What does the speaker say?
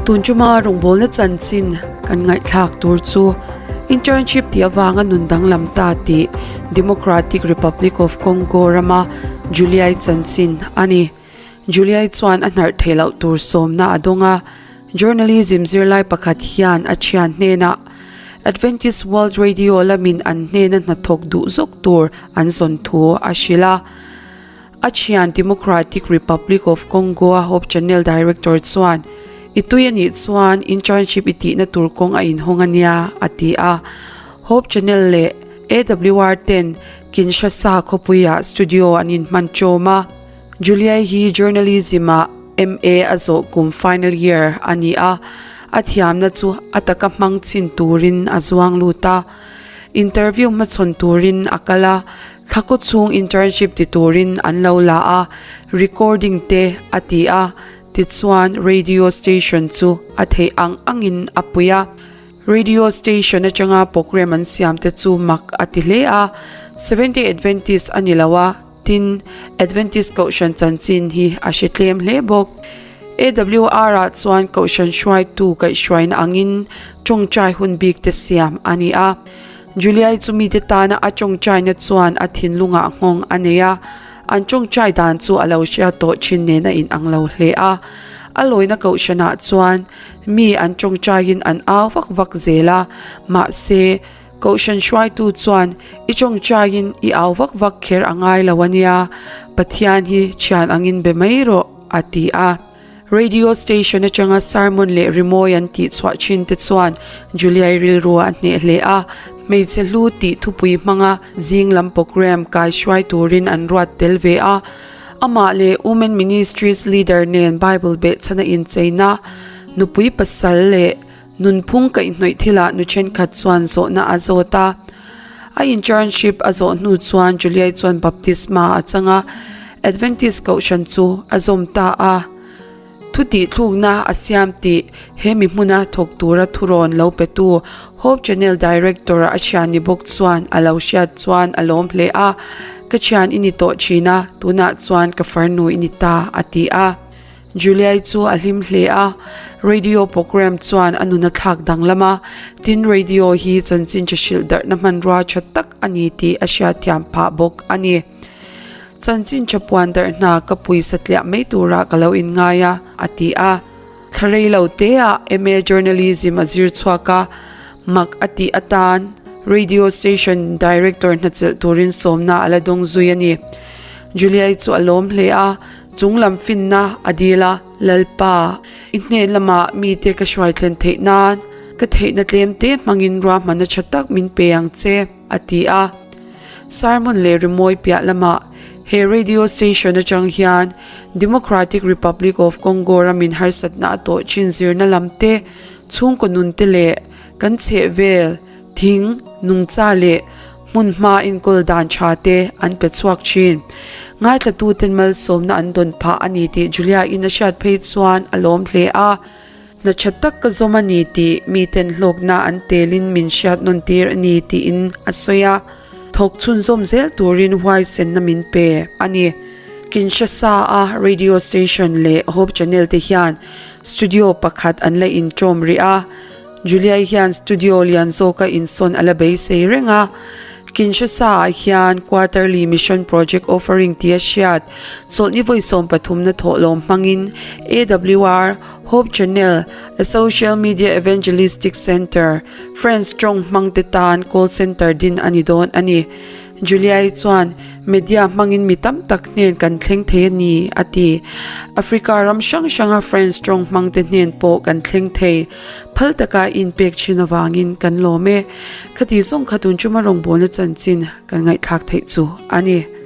Tun tuma rawngbawlna chanchin kan ngaihthlak tur chu Internship tih avanga nun danglam ta tih Democratic Republic of Congo rama Juliai chanchin a ni. Juliai chuan a hnarh theih loh tur sawmna a dawng a, Journalism zirlai pakhat hian a thian hnenah Adventist World Radio lamin an hnena hnathawk duh zawk tur an zawn thu a hrilh a. A thian Democratic Republic of Congo-a Hope Channel Director chuan, I tui a nih chuan internship i tihna tur kawng a inhawng a nia, a ti a. Hope Channel leh AWR ten Kinshasa khawpuiah studio an inhman ṭawm a. Julia hi Journalism-ah MA a zawh kum final year a ni a, a thiamna chu a taka hmang chin turin a zuang lut a. Interview hmachhawn turin a kal a, thla kaw chhung internship ti turin an lo la a, recording te a ti a, tichuan radio station chu a theih ang angin a pui a. Radio station atanga program an siam te chu mak a ti hle a, Seventh-day Adventist a ni lo a, tin Adventist Kohhran chanchin hi a hre tlem hle bawk. AWR ah chuan Kohhran hruaitu kaihhruaina angin tawngtai hun bik te siam a ni a. Juliai chu mite tana a tawngtaina chuan a thinlungah nghawng a nei a, an tawngtai dan chu a lo hria tawh thin nen a inang lo hle a. A lawina Kohhranah chuan mi an tawngtaiin an au vak vak zel a, mahse, Kohhran hruaitu chuan i tawngtaiin i au vak vak kher a ngai lo a nia, Pathian hi thian angin be mai rawh, a ti a. Radio station atanga sermon leh rimawi an tih chhuah thin te chuan Juliai rilru a hneh hle a, hmeichhe hlu tih thupui hmanga zing lam program kai hruai turin an ruat tel ve a. Amah leh Women Ministries leader nen Bible behchhana incheina nupui pasal leh Nunphung kaihhnawih thilah nu thenkhat chuan zawhna a zawt a. A internship a zawh hnu chuan Juliai chuan baptisma a chang a, Adventist kohhran chu a zawm ta a. Thu tihthlukna a siam tih he mi hmuna thawk tura thurawn lo petu Hope Channel Director a thian ni bawk chuan a lo hriat chuan a lawm hle a, Ka thian i ni tawh thin a, tunah chuan ka farnu i ni ta, a ti a. Juliai chu a hlim hle a, radio program chuan a nun a thlak danglam a, tin radio hi chanchin tha hrilh darhna hmanrua tha tak a ni tih a hriatthiam phah bawk a ni. Chanchin tha puan darh hna ka pui satliah mai turah ka lo inngai a, a ti a. Thla rei lo teah MA Journalism a zir chhuak a, mak a tih atan radio station director hnachelh turin sawmna a la dawng zui a ni. Juliai chu a lawm hle a. Chung lam finna a dil a, Lalpa, i hnen lamah mite ka hruai thlen theih nan ka theihna tlem te hmangin ruahmanna tha tak min pe ang che, a ti a. Sermon leh rimawi piah lamah he radio station atang hian Democratic Republic of Congo ramin harsatna a tawh chin zirna lam te, chhungkaw nun te leh kan chhehvel, thing, nungcha leh Hmun hma enkawl dan tha te an pe chhuak thin. Ngaithlatuten malsawmna an dawn phah a ni tih Julia-in a hriat phei chuan a lawm hle a. Hna tha tak ka zawm a ni tih miten hlawkna an telin min hriat nawn tir a ni tiin a sawi a. Thawk chhunzawm zel turin huaisenna min pe a ni. Kinshasa-a radio station leh Hope Channel te hian studio pakhat an la inṭawm rih a. Julia hian studio lian zawka insawn a la beisei reng a, Kinshasa-ah hian Quarterly Mission Project Offering tia hriat chawlhni vawi sawmpathumna thawhlawm hmangin AWR, Hope Channel, a Social Media Evangelistic Centre, Friends tawng hmangte tan call centre din a ni dawn a ni. Julia-i chuan, Media hmangin mi tam tak hnen kan thleng thei a ni, a ti. Africa ram hrang hranga French tawng hmangte hnen pawh kan thleng thei. Phal taka inpek thin avangin kan lawm e. Khati zawng kha tun chuma rawngbawlna chanchin kan ngaihthlak theih chu a ni.